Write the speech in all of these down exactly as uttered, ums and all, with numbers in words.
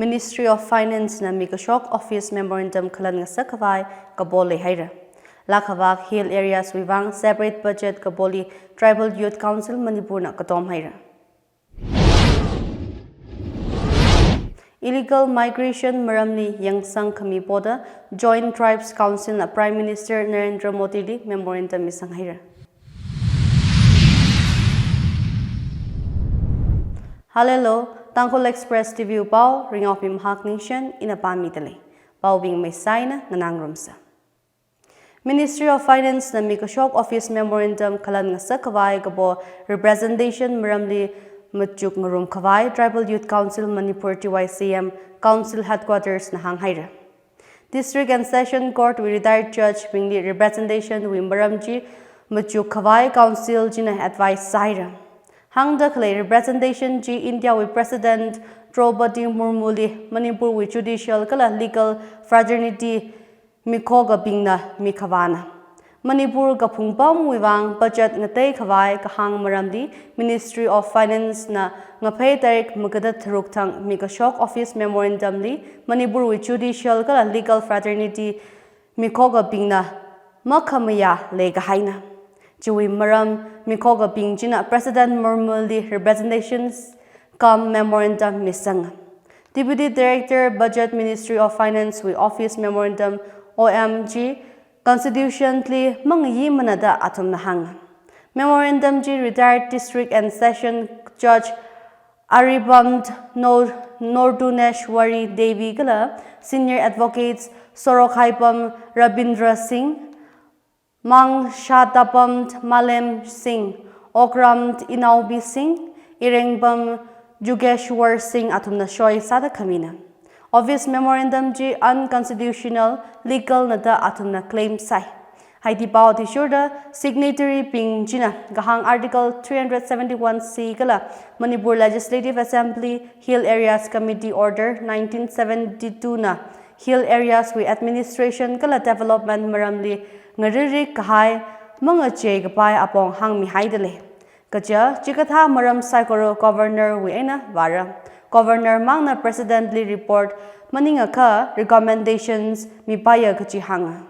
Ministry of Finance na mikashok office memorandum khalan ngasak khavai kapo leihaira. Lakhavak Hill Areas wui vang separate budget kapoli Tribal Youth Council Manipur na katom haira. Illegal migration maramli yangsang khami poda Joint Tribes Council na Prime Minister Narendra Modi li memorandum misang haira. Halelo, Tangkhul Express T V pao, Ringaopim Hakningshen, ina pāmida lei. Paobing meisaina nganāngarumsa. Ministry of Finance na mikashok office memorandum khalan ngasak khavai kapo representation maramli machuk ngarum khavai Tribal Youth Council Manipur T Y C M Council Headquarters na hānghaira. District and Session Court wui retired judge bingli representation wui maram chi machuk khavai council china advice sāhaira. Hāngda khalei representation chi India wui President Draupadi Murmu li Manipur wui judicial kala legal fraternity mikhokabingna mikhavana. Manipur kaphung pamwui vang budget ngatei khavai kahāng maramli Ministry of Finance na ngaphei tarik magada tharuk thang mikashok office memorandum li Manipur wui judicial kala legal fraternity mikhokabingna makhamayā leikahaina. Chiwui maram mikhokabing china President Murmu li representations cum memorandum misanga. Deputy Director Budget, Ministry of Finance wui office memorandum O M chi constitutionally mangayi manada athumna hānga. Memorandum chi retired District and Session Judge Aribam Nor-, Nortuneshwari Devi kala Senior Advocates Sorokhaipam Rabindra Singh, Mangshatapam Malem Singh, Okram Inaobi Singh, Irengbam Jugeshwar Singh athumna soi sāda khamina. Office memorandum chi unconstitutional, legal nada athumna claim sāi. Haidi pao athishurda signatory bing china kahāng Article three hundred seventy-one C kala Manipur Legislative Assembly Hill Areas Committee Order nineteen seventy-two na Hill Areas wui administration kala development maramli ngaririk kahai mangachei kapai apong hāngmihaida lei. Kaja chikathā maram saikora Governor wui eina vāra. Governor mangna President li report maningakha recommendations mipaiya kaji hānga.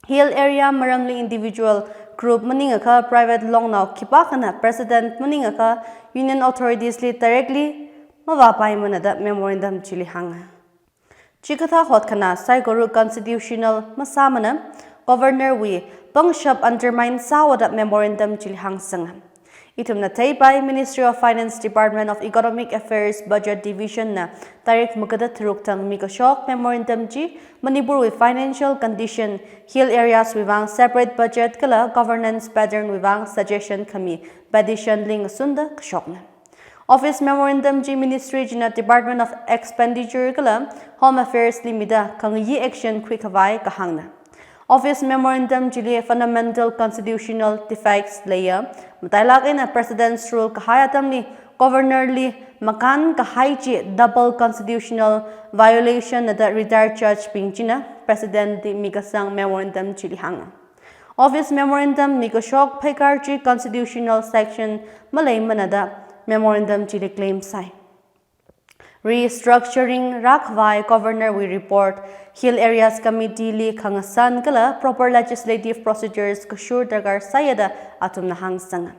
Hill area maramli individual, group maningakha private longnao khipākhana President maningakha Union Authorities li directly mavāpai manada memorandum chili hānga. Chikathā hotkhana saikora constitutional masāmana, Governor wui pangshap undermine sāhaoda memorandum chili hāngsanga. Ithumna theipai Ministry of Finance, Department of Economic Affairs, Budget Division na tarik magada tharuk thang mikashok memorandum chi Manipur wui financial condition, Hill Areas wui vang separate budget kala governance pattern wui vang suggestion khami petition li ngasunda kashokna. Office memorandum chi Ministry china Department of Expenditure kala Home Affairs li mida khangayi action khuikhavai kahāngna. Office memorandum chili fundamental constitutional defects leiya, matailak eina President's Rule kahai atamli Governor li makān kahai chi double constitutional violation nada retired judge bing china President li mikasang memorandum chili hānga. Office memorandum mikashok pheikar chi constitutional section maleimanada memorandum chili claim sāi. Restructuring rākhavai Governor wui report Hill Areas Committee li khangasan kala proper legislative procedures kashur darkar sāyada athumna hāngsanga.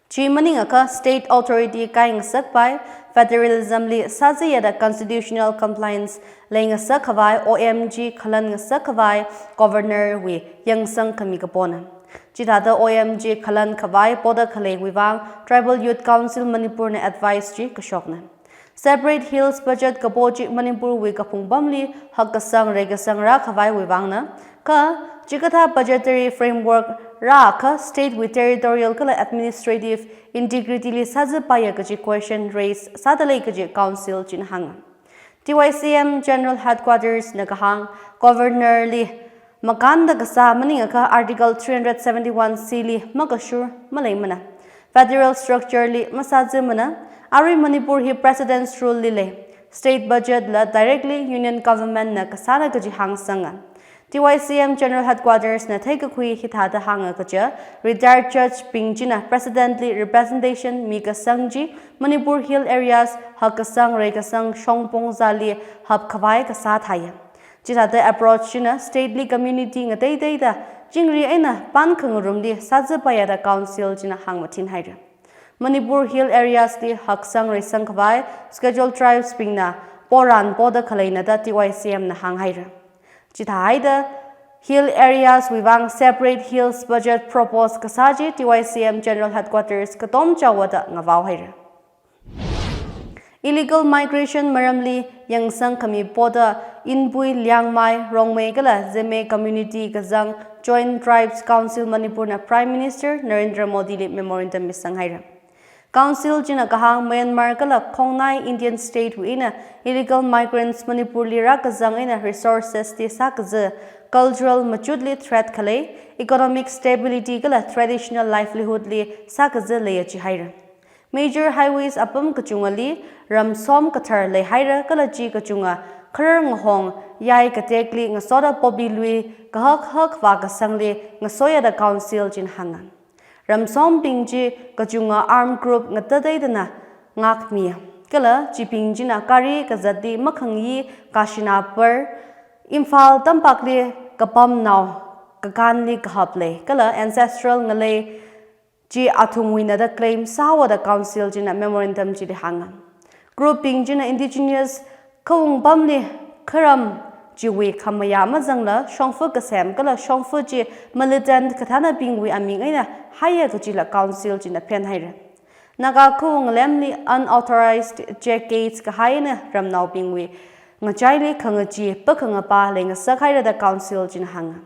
Chi maningakha state authority kai ngasakpai, federalism li sāziyada constitutional compliance leingasak khavai O M chi khalan ngasak khavai Governor wui yangsang khami kapona. Chithāda O M chi khalan khavai poda khaleiwui vang Tribal Youth Council Manipur na advice chi kashokna. Separate Hills budget kapo chi Manipur wui kaphung pamli hakkasang reikasang rākhavaiwui vangna, kha chikathā budgetary framework rākha state wui territorial kala administrative integrity li sāzipaiya kaji question raise sāda lei kaji Council china hānga. T Y C M General Headquarters na kahāng Governor li makānda kasā maningakha Article three hundred seventy-one C li makashur maleimana. Federal structure li masāzimana, arui Manipur hi President's Rule li lei. State budget la directly Union Government na kasāna kaji hāngsanga. T Y C M General Headquarters na theikakhui hithāda hānga kaja, retired judge bing china President li representation mikasang chi Manipur Hill Areas hakkasang reikasang shongpong zali hapkhavai kasā thāya. Chithāda approach china state li community ngateiteida chingri eina pan khangarumli sāzapaiya da council china hāngmathin haira. Manipur Hill Areas li haksang reisang khavai Scheduled Tribes bingna poran poda khaleina da T Y C M na hānghaira. Chithāhaida Hill Areas wui vang separate hills budget propose kasā chi T Y C M General Headquarters katomchaowa da ngavao haira. Illegal migration maramli yangsang khami poda Inpui, Liangmai, Rongmei kala Zeme community kazang Joint Tribes Council Manipur na Prime Minister Narendra Modi li memorandum misang haira. Council china kahāng Myanmar kala khongnai Indian state wui eina illegal migrants Manipur li rākazang eina resources ti sākaza, cultural machutli threat khalei, economic stability kala traditional livelihood li sākaza leiya jihaira. Major highways apam kachungali ramsom kathar leihaira kala chi kachunga kharar ngahong yai katekli ngasoda poppy lui kahak hak vākasangli ngasoya da council china hānga. Ramsombing chi kachunga armed group ngatateidana ngakmi. Kala chibing china gari kazatli makhangayi Kashinapur, Imphal tampakli kapamnao kakānli kahap lei. Kala ancestral ngalei chi athumwuina da claim sāhaowa da council china memorandum chili hānga. Group bing china indigenous khaung pamli kharam chiwui khamayā mazangla shongfa kasem kala shongfa chi militant kathānabingwui aming eina haiya kajila council china phenhaira. Naga khaung lemli unauthorized check gates kahaina ramnaobingwui ngachaili khangachee pakhangapa leingasak haira da council china hānga.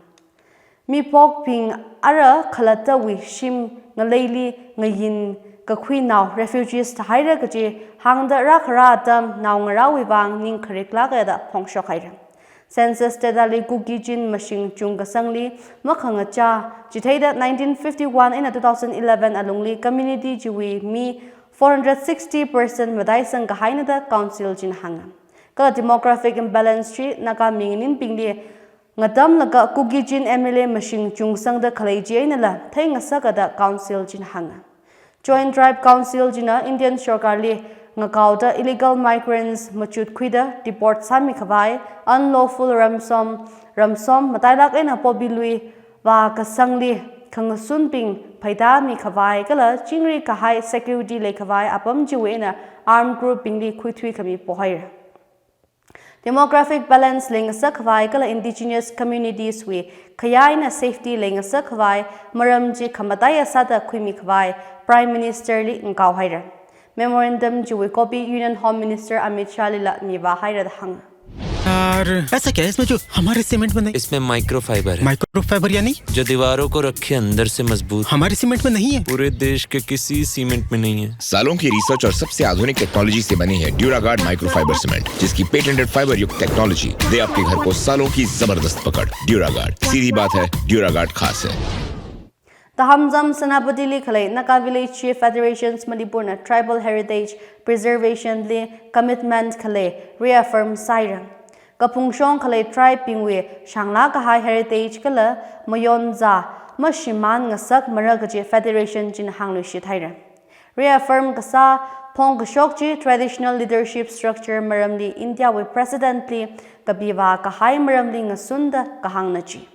Miphokbing ara khalattawui shim ngaleili ngayin kakhuinao refugees thāhaira kaji hāngda rākhara atam naongarāwui vang ning khariklāka da phongshok haira. Census data li Kuki Chin mashing chungkasangli makhangachā chitheida nineteen fifty-one eina two thousand eleven alungli community chiwui mi four hundred sixty percent mataisang kahaina da council china hānga. Kala demographic imbalance chi Naga minganinbingli ngatamlaga Kuki Chin M L A mashing chungsangda khalei chi einala theingasaka da council china hānga. Joint Tribe Council china Indian sorkarli ngakaoda illegal migrants machut khuida deport sāmi khavai, unlawful ramsom, ramsom matailak eina poppy lui vākasangli khangasunbing phaida mikhavai kala chingri kahai security leikhavai apam chiwui eina armed group bingli khuithui khami pohaira. Demographic balance leingasak khavai kala indigenous communities wui khayā eina safety leingasak khavai maram chi khamataiya sāda khuimi khavai Prime Minister li ngakao haira. Memorandum chiwui copy Union Home Minister Amit Shah lila mivā haira da hānga. यार, ऐसा क्या है इसमें जो हमारे सीमेंट में नहीं? इसमें माइक्रोफाइबर है। माइक्रोफाइबर यानी? जो दीवारों को रखे अंदर से मजबूत। हमारे सीमेंट में नहीं है। पूरे देश के किसी सीमेंट में नहीं है। सालों की रिसर्च और सबसे आधुनिक टेक्नोलॉजी से बनी है ड्यूरागार्ड माइक्रोफाइबर सीमेंट, जिसकी पेटेंटेड फाइबर युक्त टेक्नोलॉजी दे आपके घर को सालों की जबरदस्त पकड़। ड्यूरागार्ड, सीधी बात है, ड्यूरागार्ड खास है। Tahamzam Senapati li khalei Naga Village Chief Federations Manipur na tribal heritage preservation li commitment khalei reaffirm sāhaira. Kaphungshong khalei tribe bingwui shānglā kahai heritage kala mayonzā mashimān ngasak mara kaji federation china hāngluishit haira. Reaffirm kasā phongkashok chi traditional leadership structure maramli India wui President li kapivā kahai maramli ngasunda kahāngna chi.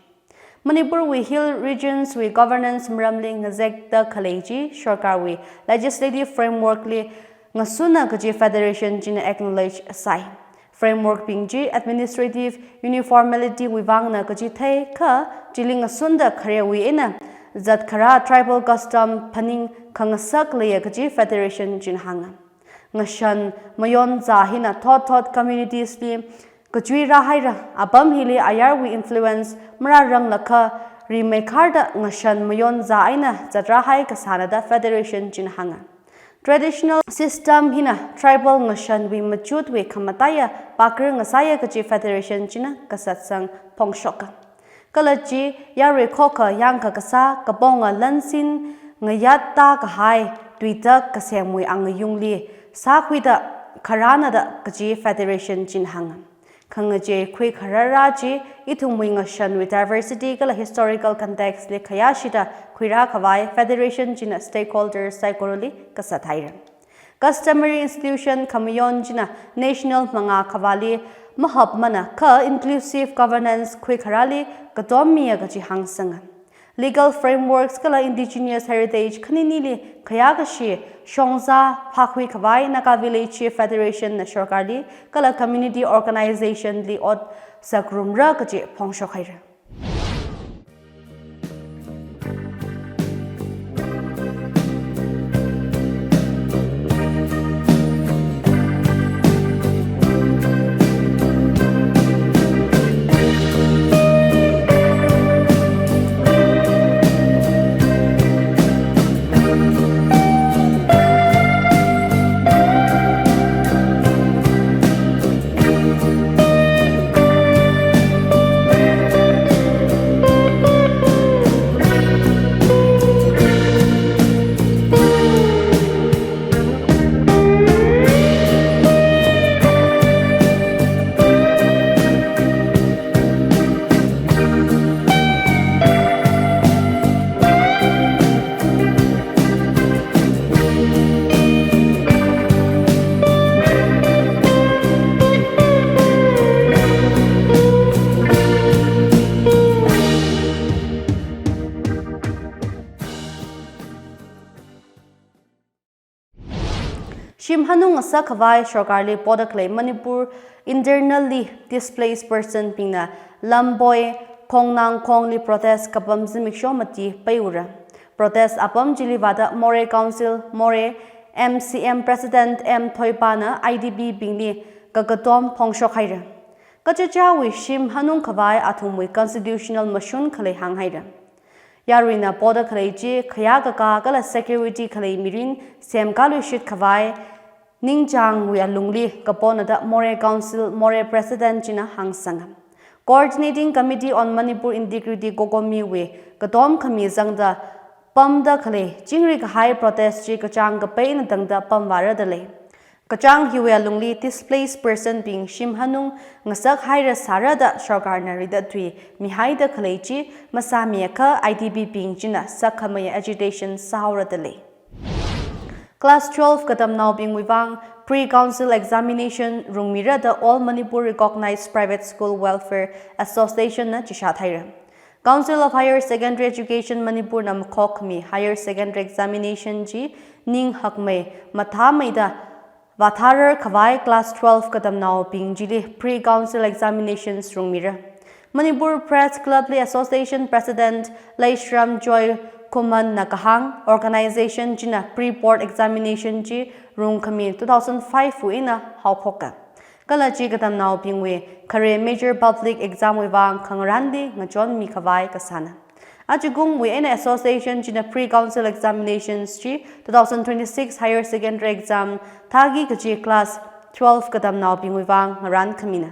Manipur wui hill regions wui governance maramli ngazekda khalei chi sorkar wui legislative framework li ngasuna kaji federation china acknowledge sāi. Framework bing chi administrative uniformity wui vangna kaji theikha chili ngasunda kharewui eina zatkharā tribal custom phaning khangasak leiya kaji federation china hānga. Ngashan mayonzā hina thot thot communities li kachui rāhaira, apam hili ayarwui influence marāranglakha rimeikharda ngashan mayonzā eina zatrāhai kasāna da federation china hānga. Traditional system hina tribal ngashanwui machutwui khamataiya pakar ngasāya kaji federation china kasatsang phongshoka. Kala chi yarui khokha yangkha kasā kaponga lansin ngayatta kahai tuitak kasemwui angayungli sākhuida kharāna da kaji federation china hānga. khangachei khuikharara chi ithumwui ngashanwui diversity kala historical context li khayāshida khuirā khavai federation china stakeholders saikorali kasat haira. Customary institution khamayon china national mangā khavāli mahapmana kha inclusive governance khuikharali katom miya kachi hāngsanga. Legal frameworks kala indigenous heritage khaninili khayākashi shongza phākhui khavai Naga Village Chief Federation na sorkarli kala community organization li ot sāngarumra kachi phongshok haira. Shim hanung ngasak khavai sorkarli poda khalei Manipur internally displaced person bingna Lamboi Khongnang khongli protest kapam zimiksho mati paiura. Protest apam chili vāda Moreh Council, Moreh M C M President M Thoipana I D P bingli kakatom phongshok haira. Kachichāwui shim hanung khavai athumwui constitutional mashun khalei hāng haira. Yaruina poda khalei chi khayā kakā kala security khalei mirin semkaluishit khavai ningchāngwui alungli kapona da Moreh Council, Moreh President china hāngsanga. Coordinating Committee on Manipur Integrity, COCOMI wui katom khami zangda pamda khalei chingri kahai protest chi kachāng kapai eina tangda pamvāra da lei. Kachāng hiwui alungli displaced person bing shim hanung ngasak haira sāra da sorkarna rida tui mihaida khalei chi masāmiakha I D P bing china sākhamei agitation sāhaora da lei. Class twelve katamnaobingwui vang pre-council examination rungmira da All Manipur Recognized Private School Welfare Association na chishat haira. Council of Higher Secondary Education Manipur na makhokmi higher secondary examination chi ning hakmei mathāmeida vātharar khavai class twelve katamnaobing chili pre-council examinations rungmira. Manipur Press Club li Association President Leishram Joy Khuman na kahāng, organization china pre-board examination chi rungkhami two thousand five wui eina haophoka. Kala chi katamnaobingwui khare major public exam wui vang khangarānli ngachonmi khavai kasāna. Achikumwui eina association china pre-council examinations chi two thousand twenty-six higher secondary exam thāki kachi class twelve katamnaobingwui vang ngarānkhamina.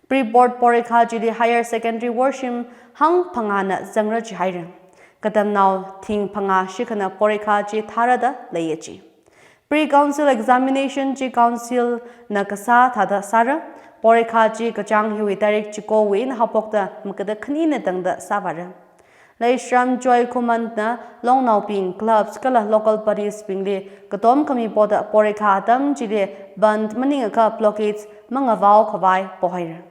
Pre-board porikha chili higher secondary worshim hangphangāna zangra jihaira. Katamnao thing phangā shikhana porikha chi thāra da leiya ji. Pre-council examination chi council na kasā thāda sāra, porikha chi kachāng hiwui tarik chikowui eina haophokta makada khanina tangda sāvāra. Leishram Joy Khuman na longnaobing, clubs kala local bodies bingli katom khami poda porikha atam chili bandh maningakha blockades mangavao khavai pohaira.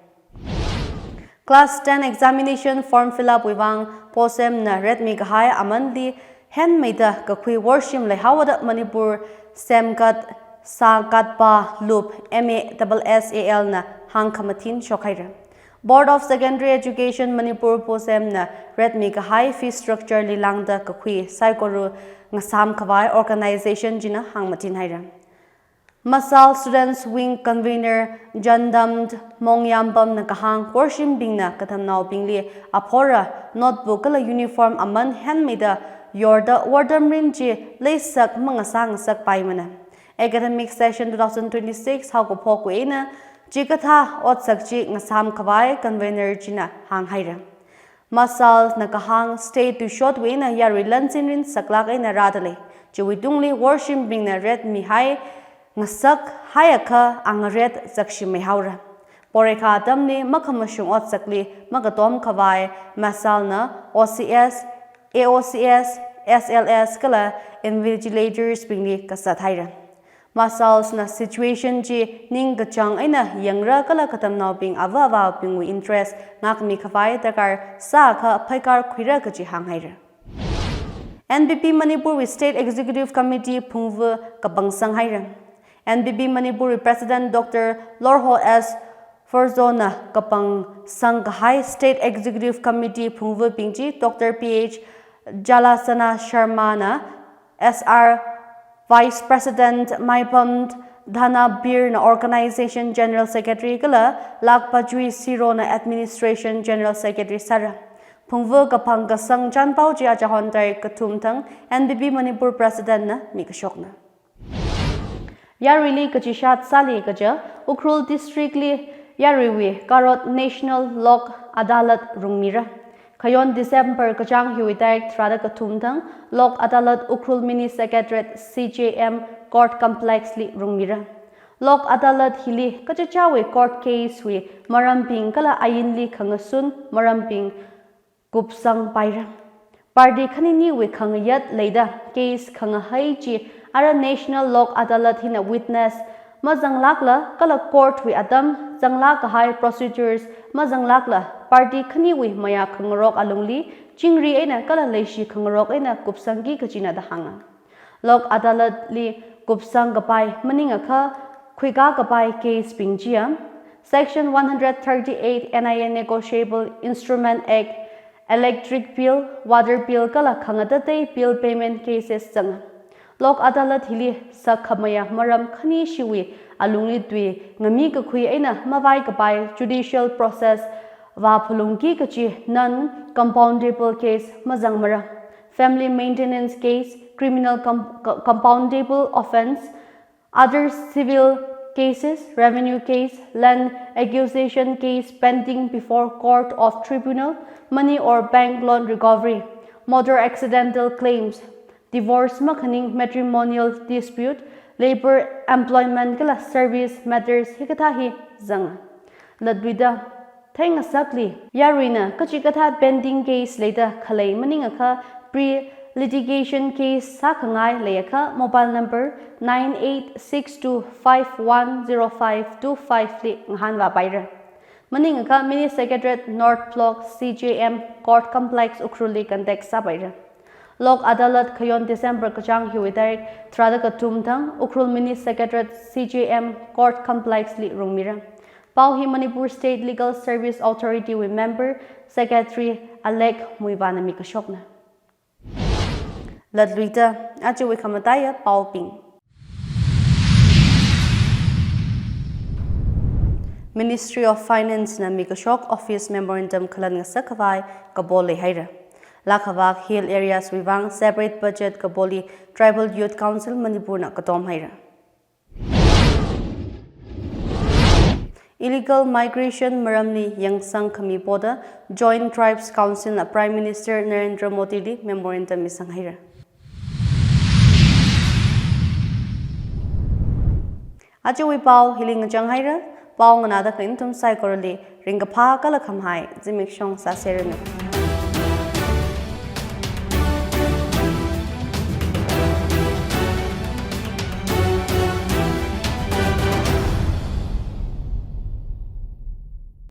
Class ten examination form fill up wui vang posem na retmi kahai amanli henmeida kakhui worshim leihaoda Manipur Semkat Sakatpa Lup M A S S A L na hāngkhamathin shokhaira. Board of Secondary Education Manipur posem na retmi kahai fee structure li lāngda kakhui saikora ngasām khavai organization china hāngmathin haira. Masal Students Wing Convener Jandam Mongyambam na kahāng, worshimbingna katamnaobingli aphora notebook kala uniform aman henmeida yorda wordam rin chi leisak mangasā ngasak paimana. Academic session two thousand twenty-six haokaphok wui eina chikathā otsak chi ngasām khavai convener china hānghaira. Masal na kahāng state tuishotwui eina yarui lansin rin saklāk eina rāda lei. Chiwui tungli worshimbingna retmihai ngasak haiakha angaret zakshimei haora. Porikha atamli makhamashung otsakli makatom khavai MASAL na O C S, A O C S, S L S kala invigilators bingli kasat haira. MASALs na situation chi ningkachāng eina yangra kala katamnaobing ava avābingwui interest ngākmi khavai darkar sākha phaikar khuira kaji hānghaira. N P P Manipur wui State Executive Committee phungva kapangsang haira. N P P Manipur wui President Doctor Lorho S Forzo na kapangsang kahai State Executive Committee phungvabing chi Doctor P H Jalasana Sharma na S R Vice President, Maipam Dhanabir na Organization General Secretary kala Lakpachui Siro na Administration General Secretary sāra. Phungva kapang kasang chānpao chi achahon tarik kathum thang N P P Manipur President na mikashokna. Yaruili kachishat sāli kaja Ukhrul District li yaruiwui karot National Lok Adalat rungmira. Khayon December kachāng hiwui tarik tharāda kathum thang Lok Adalat Ukhrul Mini Secretariat C J M Court Complex li rungmira. Lok Adalat hili kachichāwui court case wui marambing kala ainli khangasun marambing kupsang paira. Party khaniniwui khangayat leida case khangahai chi ara National Lok Adalat hina witness mazanglākla kala court wui atam zanglāk kahai procedures mazanglākla party khaniwui mayā khangarok alungli chingri eina kala leishi khangarok eina kupsangki kajina da hānga. Lok Adalat li kupsang kapai maningakha khuikā kapai case bing chiya, Section one hundred thirty-eight N I A Negotiable Instrument Act, electric bill, water bill kala khangatatei bill payment cases zanga. Lok Adalat hili sākhamayā maram khani shiwui alungli tui ngami kakhui eina mavai kapai judicial process vāphalungki kaji non-compoundable case mazangmara. Family maintenance case, criminal com-, co-, compoundable offense, other civil cases, revenue case, land acquisition case pending before court of tribunal, money or bank loan recovery, motor accidental claims, divorce makhaning matrimonial dispute, labor, employment kala service matters hikathā hi zanga. Latluida theingasakli yaruina kachikathā pending case leida khalei maningakha pre-litigation case sākhangai leiakha mobile number nine eight six two five one zero five two five li ngahānvā paira. Maningakha Mini Secretariat North Block C J M Court Complex Ukhrul li contact sāpaira. Lok Adalat khayon December kachāng hiwui tarik tharāda kathum thang Ukhrul Mini Secretariat C J M Court Complex li rungmira. Pao hi Manipur State Legal Service Authority wui member secretary Alek Muivahn na mikashokna. Latluida ajawui khamataiya paobing. Ministry of Finance na mikashok office memorandum khalan ngasak khavai kabol leihaira. Lakhavak Hill Areas wui vang separate budget kabolli Tribal Youth Council Manipur na katom haira. Illegal migration maramli yangsang khami poda Joint Tribes Council na Prime Minister Narendra Modi li memorandum misang haira. Ajawui pao hili ngachang haira, pao nganāda khalei nathum saikorali ringkaphā kala khamahai zimiksho sāseranu.